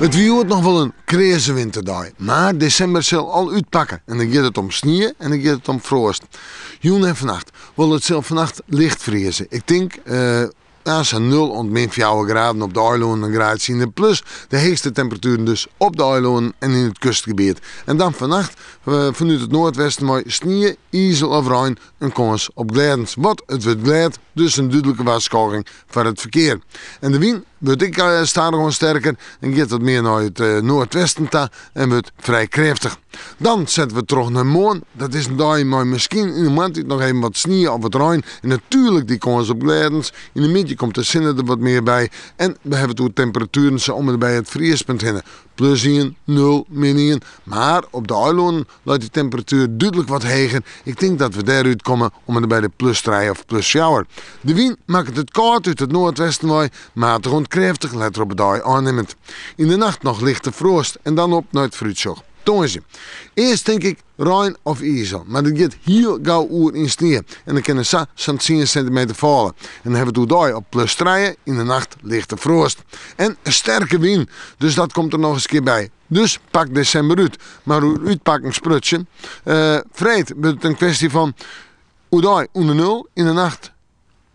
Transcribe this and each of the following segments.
It wie hjoed noch wol in kreaze winterdei, mar desimber sil al útpakke en dan giet it om snie en dan giet it om froast. Jûn en fannacht. Wol it sil fannacht licht frieze. Ik tink sa'n nul oant min fjouwer graden op de eilannen, in graadsje yn de plus. De heechste temperatueren dus op de eilannen en yn it kustgebiet. En dan fannacht fanút it noardwesten mei snie, izel of rein in kâns op glêdens. Want it wurdt glêd, dus in dúdlike warskôging foar it ferkear. En de wyn wurdt ek stadichoan sterker en giet wat mear nei it noardwesten ta en wurdt frij krêftich. Dan sette we troch nei moarn. Dat is in dei mei miskien yn de moarntiid noch even wat snie of wat rein en natuerlik dy kâns op glêdens. Yn de middei komt de sinne der wat mear by en we hawwe it oer temperatueren sa om en by it friespunt hinne. Plus ien, nul, min ien. Mar op de eilannen leit de temperatuer dúdlik wat heger. Ik tink dat we dêr útkomme om en by de plus trije of plus fjouwer. De wyn makket it kâld út it noardwesten wei, matich oant krêftich, letter op de dei ôfnimmend. Yn de nacht noch lichte froast en dan op nei it foarútsjoch. Tongersdei. Earst tink ik rein of izel, mar dat giet hiel gau oer yn snie en dan kin der sa sa'n tsien sintimeter falle. En dan hawwe we it oerdei op plus trije, yn de nacht lichte froast. En in sterke wyn, dus dat komt der noch ris kear by. Dus pak desimber út. Mar oer útpakken sprutsen, freed wurdt it in kwestje fan oerdei ûnder nul, yn de nacht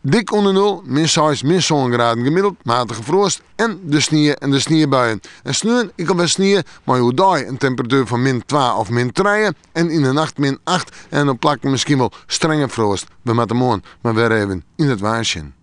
dik ûnder nul, min seis, min sân graden gemiddeld, matige froast en de snie en de sniebuien. En sneon ek alwer snie, mei oerdei in temperatuer fan min twa of min trije en yn de nacht min acht en op plakken miskien wol strenge froast. We moatte moarn mar wer even yn it waar sjen.